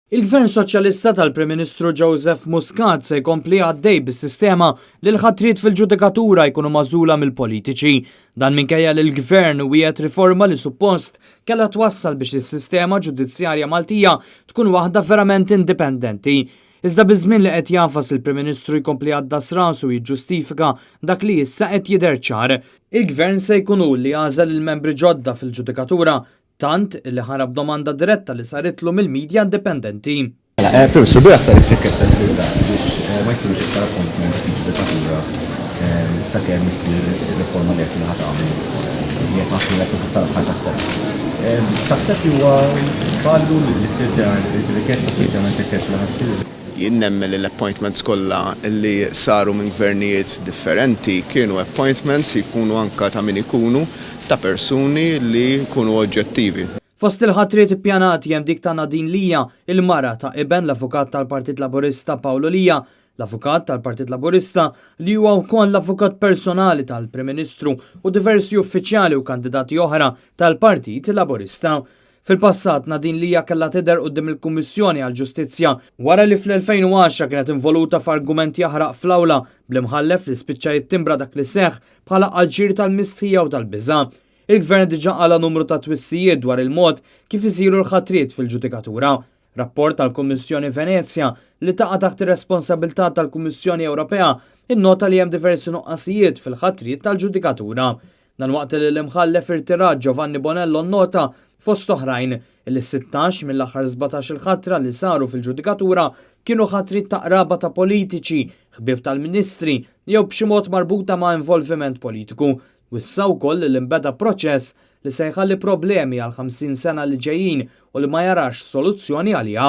Il-Gvern Soċjalista tal-Prim Ministru Joseph Muscat se jkompli għaddej bis-sistema li l-ħatriet fil-ġudikatura jkunu magħżula mill-politiċi. Dan minkejja li l-Gvern wiegħed riforma li suppost kellha twassal biex is-sistema ġudizzjarja Maltija tkun waħda verament indipendenti. Iżda biż-żmien li qed jagħfas il-Prim Ministru jkompli jgħaddas rasu jiġġustifika dak li issa qed jidher ċar. Il-Gvern se jkun hu li jagħżel il-membri ġodda fil-ġudikatura tant li ħarab domanda diretta li saritlu mill-media indipendenti. Mela, Prim Ministru, bieraħ saret rikjesta lill-Gvern biex ma jsirux iktar appointments fil-ġudikatura sakemm issir ir-riforma li qed li ħa tagħmlu li qed naħsbu lesta sa sal-aħħar tas-sena. Taħseb li huwa validu li ssir din ir-rikjesta speċjalment jekk qed li ħa ssir? Jien nemmen li l-appointments kollha li saru minn gvernijiet differenti kienu appointments jkunu anke ta' min ikunu ta' persuni li jkunu oġġettivi. Fost il-ħatriet ippjanati hemm dik ta' Nadine Lia, il-mara ta' iben l-Avukat tal-Partit Laburista Pawlu Lia, l-Avukat tal-Partit Laburista li huwa wkoll l-avukat personali tal-Prim Ministru u diversi uffiċjali u kandidati oħra tal-Partit Laburista. Fil-passat, Nadine Lia kellha tidher quddiem il-Kummissjoni għall-Ġustizzja wara li fl-2010 kienet involuta f'argument jaħraq fl-awla bl-imħallef li spiċċa jittimbra dak li seħħ bħala aġir tal-mistħija u tal-biża'. Il-Gvern diġà qala numru ta' twissijiet dwar il-mod kif isiru l-ħatriet fil-ġudikatura. Rapport tal-Kummissjoni Venezja li taqa' taħt ir-responsabilità tal-Kummissjoni Ewropea innota li hemm diversi nuqqasijiet fil-ħatriet tal-ġudikatura. Dan waqt li l-Imħallef irtirat Giovanni Bonello nnota, fost oħrajn, li 16 mill-aħħar 17 il-ħatra li saru fil-ġudikatura kienu ħatriet ta' qraba ta' politiċi, ħbieb tal-ministri jew b'xi mod marbuta ma' involviment politiku. Wissa wkoll li nbeda proċess li se jħalli problemi għal 50 sena li ġejjin u li ma jarax soluzzjoni għaliha.